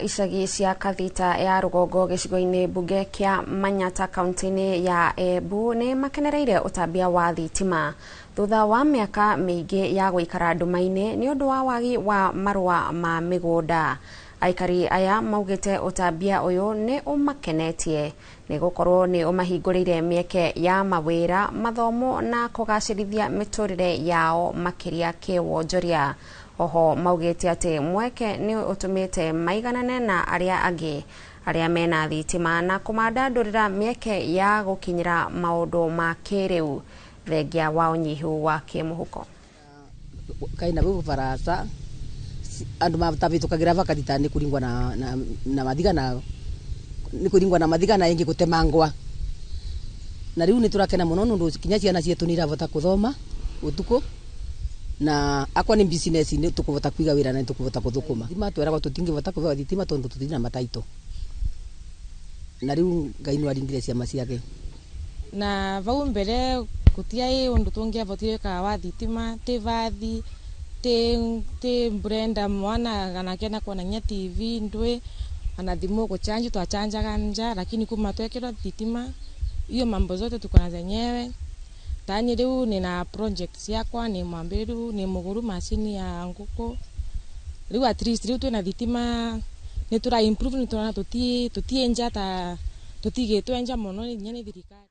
Icagi cia Kathita ya rũgongo gĩcigo-inĩ mbunge kĩa Manyata kaunti-inĩ ya Embu nĩ makenereire ũtambia wa thitima thutha wa mĩaka mĩingĩ ya gũikara nduma-inĩ nĩ ũndũ wa wagi wa marũa ma mĩgũnda. Aikari aya maugĩte ũtambia ũyũ nĩ ũmakenetie nĩ gũkorwo nĩ ũmahingũrĩire mĩeke ya mawĩra, mathomo na kũgacĩrithia mĩtũrĩre yao makĩria kĩwonjoria. Oho maugĩte atĩ mweke nĩ ũtũmĩte maiganane na arĩa angĩ arĩa mena thitima na kũmandandũrĩra mĩeke ya gũkinyĩra maũndũ ma kĩrĩu thengia wa ũnyihu wa kĩmũhuko. Kaina gwĩ barasa andu matavitukagira vakatita ni kuringwa na mathiga na ni kuringwa na mathiga na ingi gutemangwa na riu ni turakena muno nundu kinya ciana cietu ni iravota kuthoma utuku na akwa ni business ni tukuvota kwiga wira na tukuvota kuthukuma thitima tweragwo tutingivota kuvewa thitima tondu tutina mataito na riu Ngai no aringire ciama ciake. Na vau mbere gutiai undu tungiavotire ka wa thitima ti vathi ti Brenda mwana kana kena kuona nya TV ndwi ana thimu guchanji twachanjaga nja, lakini kuma twekirwa thitima hiyo mambo zote tuko na zenyewe. Tani riu nina project ciakwa ni mwambiriru ni muguru mashini ya nguku riu at least riu twina thitima ni tura improve ni turona tuti tuti enja ta tutigitwe enja muno nginya ni thirikari.